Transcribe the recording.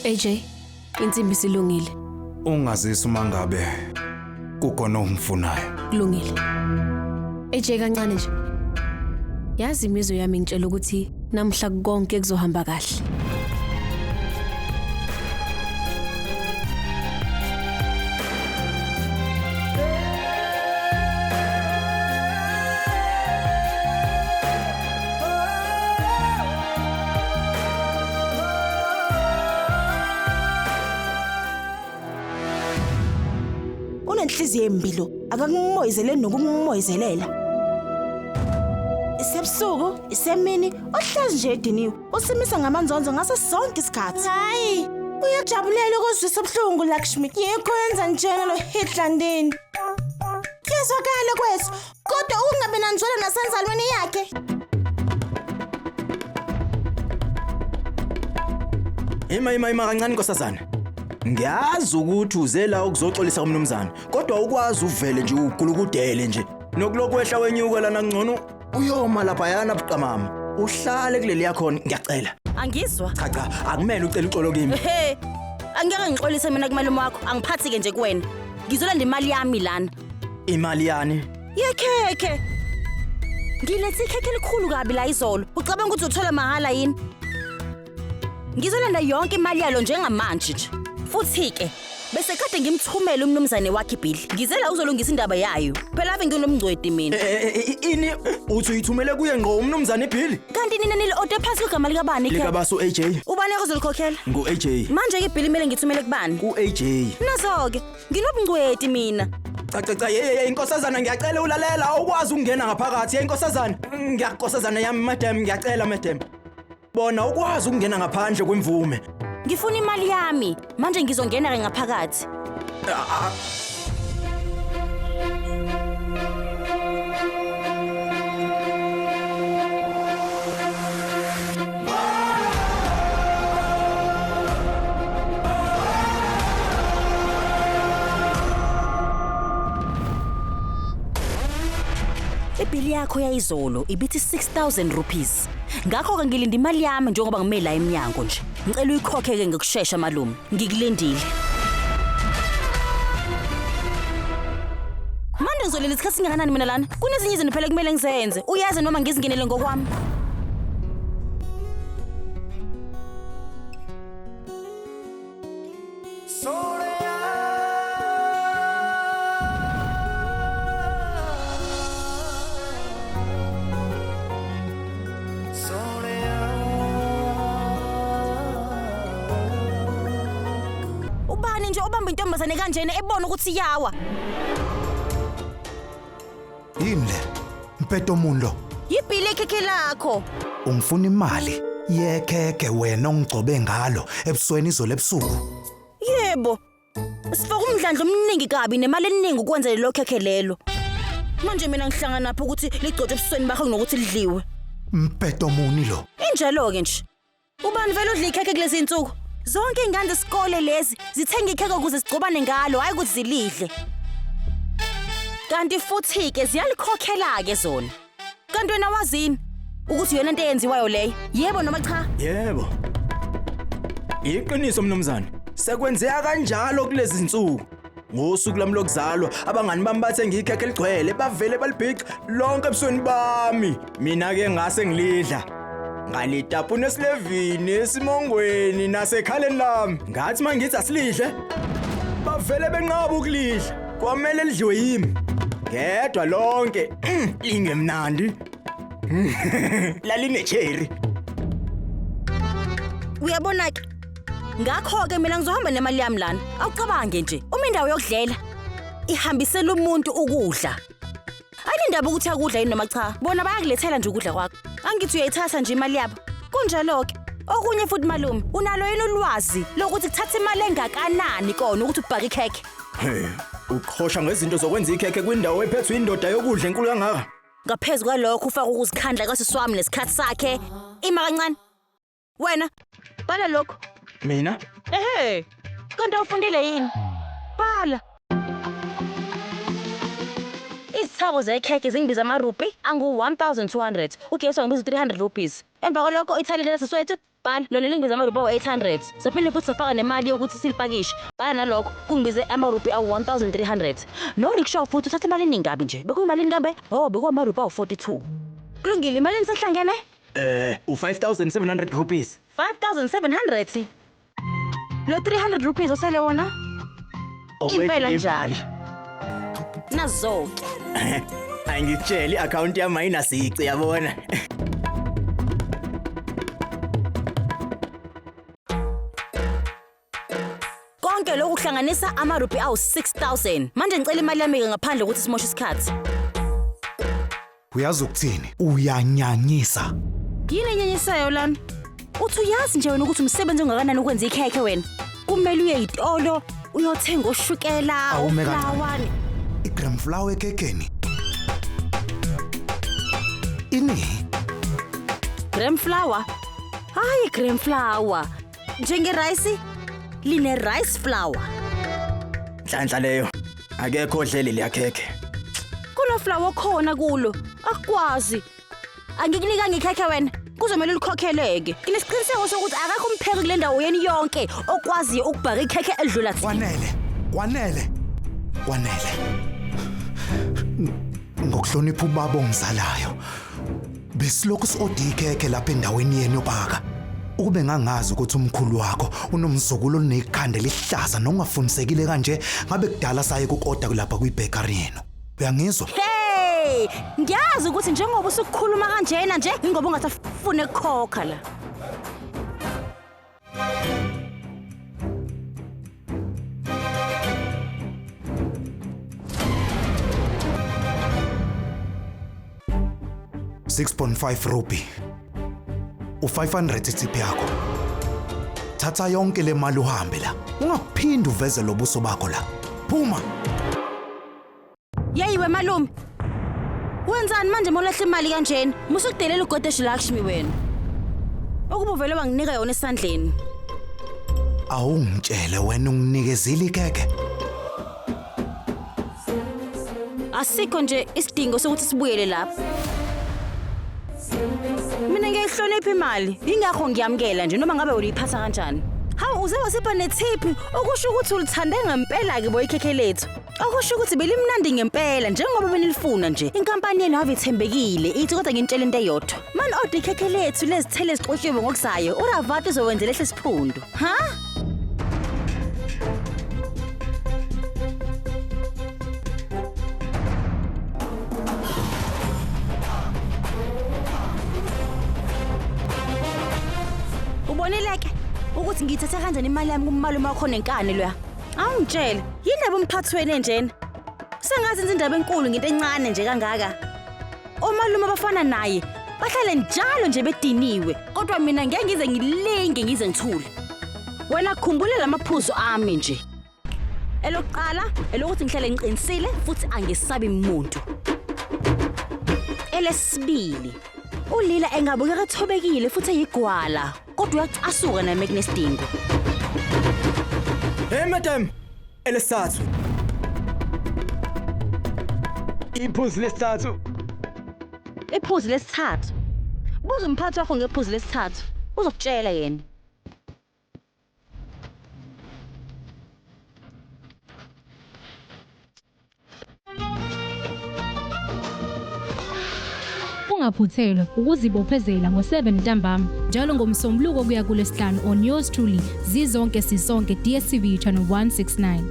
AJ, insimbi silungile. Ungazisi uma ngabe kukhona ongifunayo. Kulungile. AJ kancane nje. Yazi imizwa yami ngitshela ukuthi namhla konke kuzohamba kahle. Unenhliziyo embi lo, akakumoyizeleli nokukumoyizelela. Isebusuku, isemini, uhlezi nje ediniwe, usimisa ngamanzonzo ngaso sonke isikhathi. Hayi, uyajabulela ukuzwisa ubuhlungu Lakshmi. Yikho yenza njena lo Hitler ndini. Kuyezwakala kwethu, kodwa ukungabi nanzwelo nasenzalweni yakhe. Ima ima ima kancane nkosazana. Ngiyazi ukuthi uze la ukuzoxolisa kumnumzane, kodwa ukwazi uvele nje ugulukudele nje. Nokulokwehla wenyuka lana ngcono uyoma laphayana buqamama. Uhlale kuleli yakhona ngiyacela. Angizwa. Cha cha, akumele ucele uxolo kimi. He. Angeke ngixolise mina kumalume wakho, angiphathi ke nje kuwena. Ngizolanda imali yami lana. Imali yani? Yekhekhe. Ngilethe ikhekhe elikhulu kabi la izolo. Ucabanga ukuthi uzothola mahhala yini? Ngizolanda yonke imali yalo njengamanje nje. Futhi ke bese kade ngimthumele umnumzane wakhe ibhili. Ngizela uzolungisa indaba yayo. Phela ave nginomngcwedi mina. Eh, eh, eh, Ini uthi uyithumele kuye ngqo umnumzane ibhili? Kanti nina nili ode phansi kwegama likabani ikhekhe? Likabasu AJ. Ubani ozolikhokhela? Ngu AJ. Manje ke ibhili kumele ngithumele kubani? Ku AJ. Nazo-ke nginobungcweti mina. Cha cha cha hey hey inkosazana ngiyacela ulalela awukwazi ukungena ngaphakathi hey inkosazana ngiyakosazana yami madam ngiyacela madam bona ukwazi ukungena ngaphandle kwemvume Ngifuna imali yami. Manje ngizongena ke ngaphakathi. Ibhili yakho yayizolo ibithi 6000 rupees. Ngakho-ke ngilinda imali yami njengoba ngime la emnyango nje. Ngicela uyikhokhe-ke ngokushesha malume. Ngikulindile. Manje ngizolinda isikhathi singakanani mina lana? Kunezinye izinto phela kumele ngizenze. Uyazi noma ngizingenele ngokwami. Ubani nje obamba intombazane kanjena ebona ukuthi iyawa? Yini le? Mpeto muni lo? Yibhili ekhekhe lakho. Ungifuna imali yekhekhe wena ongigcobe ngalo ebusweni izolo ebusuku. Yebo. Sifaka umdlandla omningi kabi nemali eningi ukwenza lelo khekhe lelo. Manje mina ngihlanganaphi ukuthi ligcotshwe ebusweni bakho kunokuthi lidliwe. Mpeto muni lo? Injalo-ke nje. Ubani vele udla ikhekhe kulezi insuku? Zonke ingane zesikole lezi zithenga ikhekhe ukuze zigcobane ngalo, hhayi ukuthi zilidle. Kanti futhi-ke ziyalikhokhela-ke zona. Kanti wena wazini ukuthi yona into eyenziwayo leyo? Yebo noma cha? Yebo. Iqiniso mnumzane. Sekwenzeka kanjalo kulezi zinsuku. Ngosuku lami lokuzalwa abangani bami bathe ngiyikhekhe eligcwele bavele balibhica lonke ebusweni bami. Mina ke ngase ngilidla. Ngalitapuna esilevini, esimongweni nasekhaleni lami. Ngathi mangithi asilidle bavele benqaba ukulidla. Kwamele lidliwe yimi. Ngedwa lonke lingemnandi. Laline cherry. Uyabona ke? Ngakho-ke mina ngizohamba nemali yami lana. Awucabange nje, uma indawo yokudlela ihambisela umuntu ukudla. Ayinendaba ukuthi akudla yini noma cha. Bona bayakulethela nje ukudla kwakho. Angithi uyayithatha nje imali yabo. Kunjalo-ke. Okunye futhi malume, unalo yini ulwazi lokuthi kuthatha imali engakanani kona ukuthi ubhake ikhekhe? Hey, uqhosha ngezinto zokwenza ikhekhe kwindawo ephethwe indoda yokudla enkulu kangaka. Ngaphezu kwalokho ufaka ukuzikhandla kasisi wami nesikhathi sakhe. Ima kancane. Wena, bhala lokho. Mina? Ehhe. Kanti awufundile yini? Bhala. Izithako zekhekhe zingibiza amarupi angu-1200. Ugesi wangibiza u-300 rupees. Emva kwalokho ithali lesiswethu bhala lona lingibiza amarupi awu-800. Saphinde futhi safaka nemali yokuthi silipakishe. Bhala nalokho kungibize amarupi awu-1300. No-rickshaw futhi uthatha imali eningi kabi nje. Bekuyimalini kambe? Oh, bekuwamarupi awu-42. Kulungile, imalini sesihlangene? U-5700 rupees. 5700. Lo 300 rupees osele wona? Impela njalo. Nazo-ke. Angikutsheli i-account yami ayinasici yabona. Konke lokhu kuhlanganisa amarupi awu-6000. Manje ngicela imali yami-ke ngaphandle kokuthi simoshe isikhathi. Uyazi ukuthini? Uyanyanyisa. Yini enyanyisayo lana? Uthi uyazi nje wena ukuthi umsebenzi ongakanani ukwenza ikhekhe wena. Kumele uye ey'tolo uyothenga oshukela, Awume kancane. oflawa. I-gram flour ekekeni. Ini? Gram flour? Hayi gram flour. Njenge-rice line rice flour. Nhlanhla leyo. Akekho odlele liyakhekhe. Kuno flour okhona kulo. Akukwazi. Angikunika ngekhekhe wena. Kuzomele ulikhokheleke. Nginesiqiniseko sokuthi akakho umpheki kule ndawo yeni yonke okwaziyo ukubhaka ikhekhe elidlula thina. Kwanele. Kwanele. Kwanele. Ngokuhlonipha ubaba ongizalayo. Besilokhu si-order ikhekhe lapha endaweni yenu yobaka. Ukube ngangazi ukuthi umkhulu wakho unomzukulu onekhanda elihlaza nongafundisekile kanje, ngabe kudala saye ku-order lapha kwi-bakery yenu. Uyangizwa? Hey, ngiyazi ukuthi njengoba usukhuluma kanjena nje ingoba ungasafune ukukhokha la. $6.5 rupee. U500 tip yakho. Thatha yonke le mali uhambe la. Ungaphindi uveze lobuso bakho la. Phuma. Yeyi we malume. Wenzani manje molahla imali kanjena? Musukudelela uGodesh Lakshmi wena. Ukuba uvele wanginika yona esandleni. Awungitshele wena unginikezile ikhekhe. Asikho nje isidingo sokuthi sibuyele lapho. Mina ngiyayihlonipha imali, ingakho ngiyamukela nje noma ngabe uliphatha kanjani. Hawu uze wasipha nethiphi okusho ukuthi ulithande ngempela ke bo ikhekhe lethu. Okusho ukuthi belimnandi ngempela njengoba benilifuna nje. Inkampani yenu ave ithembekile, ithi kodwa nginitshela into eyodwa. Mani order ikhekhe lethu lezithelo ezixutshiwe ngokuzayo, uRavati uzowenzela ehle isiphundu. Ha? Ubonile ke ukuthi ngiyithathe kanjani imali yami kumalume wakho nenkani loya. Awungitshele, yini labo umphathi wenu enjena? Sengathi enza indaba enkulu ngento encane nje kangaka. Omalume abafana naye bahlale njalo nje bediniwe, kodwa mina ngeke ngize ngilinge ngize ngithule. Wena khumbula lamaphuzu ami nje. Elokuqala, elokuthi ngihlale ngiqinisile futhi angesabi muntu. Elesibili, uLila engabukeka ethobekile futhi eyigwala, kodwa uyacasuka nami kunesidingo. Hey madam, elesithathu. Iphuzu lesithathu. Iphuzu lesithathu. Buza umphathi wakho ngephuzu lesithathu. Uzokutshela yena. Ungaphuthelwa ukuzibophezela ngo-7 ntambama njalo ngoMsombuluko kuya kuLwesihlanu on yours truly Zizonke Sisonke, DStv channel 169.